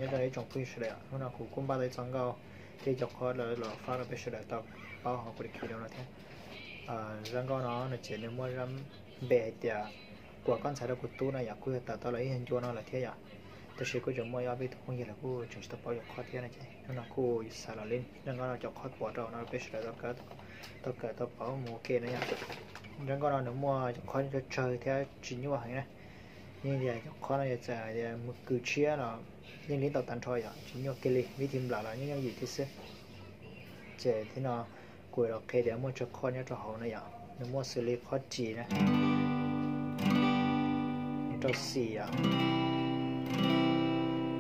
Nyob zoo ib tsoom phooj ywg sawv daws, hnub no kuv kuj npaj tau ib txoj nkauj thiab cov qhov lawv los fab rau peb sawv daws tau paub hauv kuv li khi no thiab. Zaj nkauj no no ces nws muaj zaj npe hais tias kuas koj ntxhais rau kuv tub no yom, kuj yog tawm tau los ib nyuag ncua no lawm thiab yom. Tab sis kuj tseem muaj ib ob peb tug phooj ywg lawv kuj tseem tsis tau paub cov qhov thiab no ces hnub no kuj xav los li zaj nkauj no cov qhov pom rau no rau peb sawv daws tau kawm tau paub mus ua ke no yom. Zaj nkauj no nws muaj cov qhov tsawg tsawg thiab tsis nyuaj heev na. Yeej tias cov qhov no yog txawm tias mus kws tshiab los yeej li tau tag nrho yom, tsis nyuaj kiag li, vib thi nplawm los yeej yooj yim thiab xwb. Ces thiab no kuv los qhia tias muaj tsawg qhov nyob rau hauv no yom, nws muaj xws li qhov G na, nws rau C yom,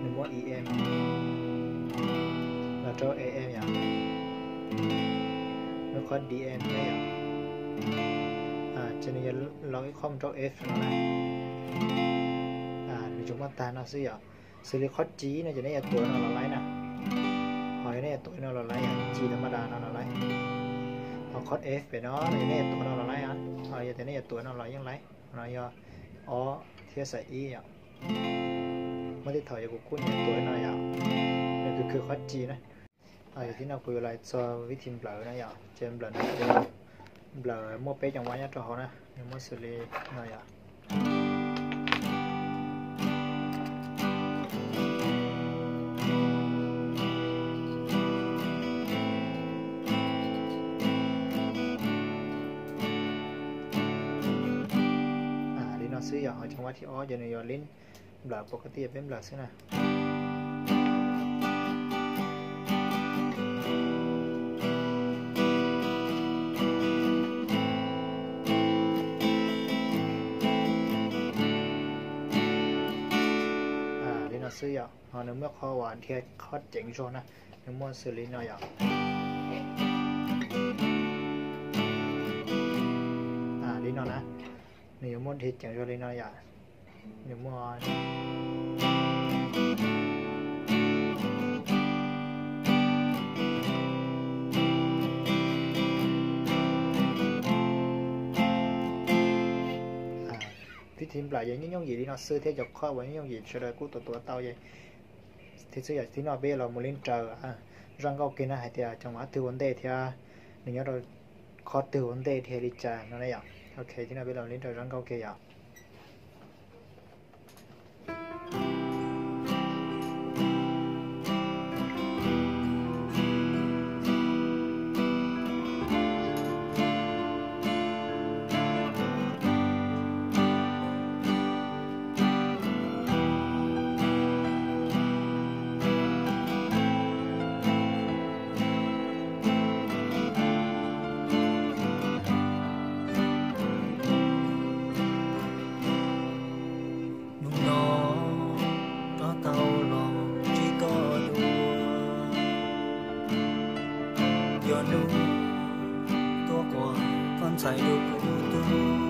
nws muaj E M los rau A M yom, muaj qhov D M thiab yom. Ces nws yog los ib qhov mus rau F no na. Nws tsuas muaj tag no xwb yom. Xws li qhov G no ces nej yuav tuav no los laib na. Ho yog nej yuav tuav no los laib yom, G tau maj das no los laib. Ho qhov F pem no no yog nej yuav tuav no los laib, ho yog tias nej yuav tuav no los yeej laib. No yog ob thiab xaim ib yom. Muaj tej thaum yog kuv kuj nyiam tuav no yom, nws kws kws qhov G na. Yog thiab no kuv yuav los txog vib thi nplawm na yom, ces nplawm no ces nplawm muaj peb cov vab nyob rau hauv na, nws muaj xws li no yom. Li no xwb yom, ho cov vab thib ob ces nws yog li nplawm pov koj tij peb nplawm xwb na. Li no xwb yom, ho nws muaj qhov uas dhia qhov ceev zog na, nws muaj xws li no yom. Li no na, nws yuav muaj dhia ceev zog li no yom. Nws muaj vib thi nplawm yeej yooj yim li no xwb thiab cov qhov uas yooj yim sawv daws kuj tuav tuav tau. Thiab xwb yom, thiab no peb los mus li nraws zaj nkauj kiag na hais tias cov vab twg ua ntej thiab nws nyob rau qhov twg ua ntej dhia li cas no na yom. Ok, thiab no peb los li nraws zaj nkauj kiag yom. Hnub no rov tau los ntsib koj dua, yog hnub tuaj quas koj ntxhais rau kuv tub.